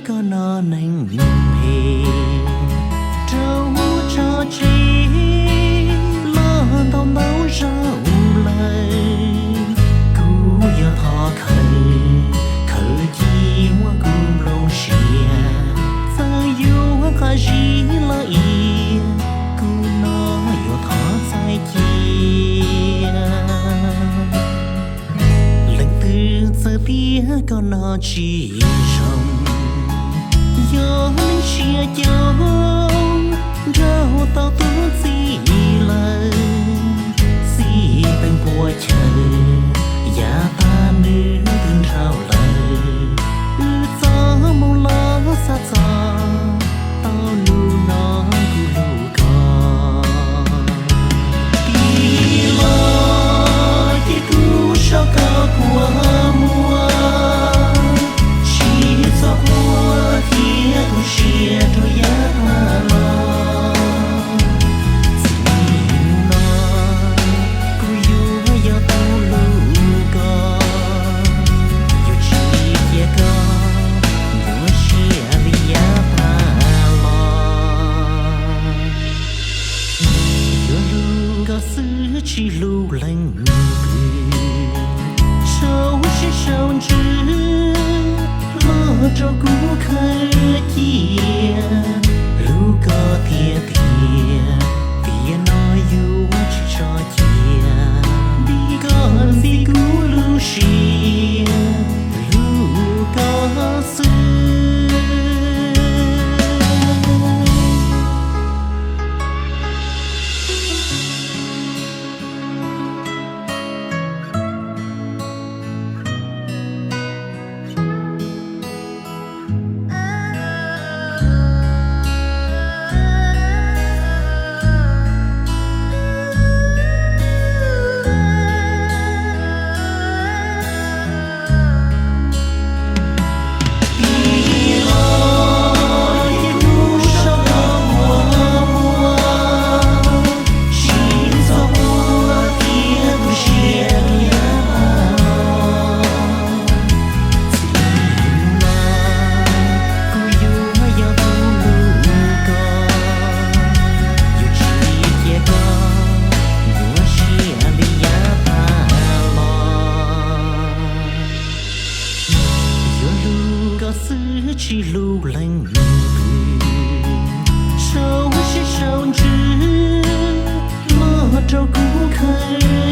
Koj no neeg phem, rau muaj tso tseg los ntau ntau zaus lawm. Kuv yog thov khawv, khawv cia muab kuv nplooj siab, txawm yuav qab zib los iab, kuv no yuav thov txais cia. Leej twg txawm tias koj no tsis zoo, yog neeg siab coob, nrauj tau tub txib lawm, txij peem puas chaw, yav tag nws twb nrauj lawm. Wb txoj hmoo los xav txog tau nub no kuv hlub koj. Tig los ces kuv so koj kua muag, tsis txhob quaj thiab tu siab rau yav tag los. Txij hnub no kuv yuav yog tus hlub koj, yuav tsis cia koj nyuaj siab li yav tag los. Yuav hlub koj xwb tsis hlub leej twg, sau siab sau ntsws los rau kuv khaws cia. Hlub koj tiag tiag, tiam no yuav tsis tso cia, vim koj ntxim kuv lub siab, hlub koj xwb. Kuv yuav yog tus hlub koj, yuav tsis cia koj nyuaj siab li yav tag los. Yuav hlub koj xwb tsis hlub leej twg, sau siab sau ntsws los rau kuv khaws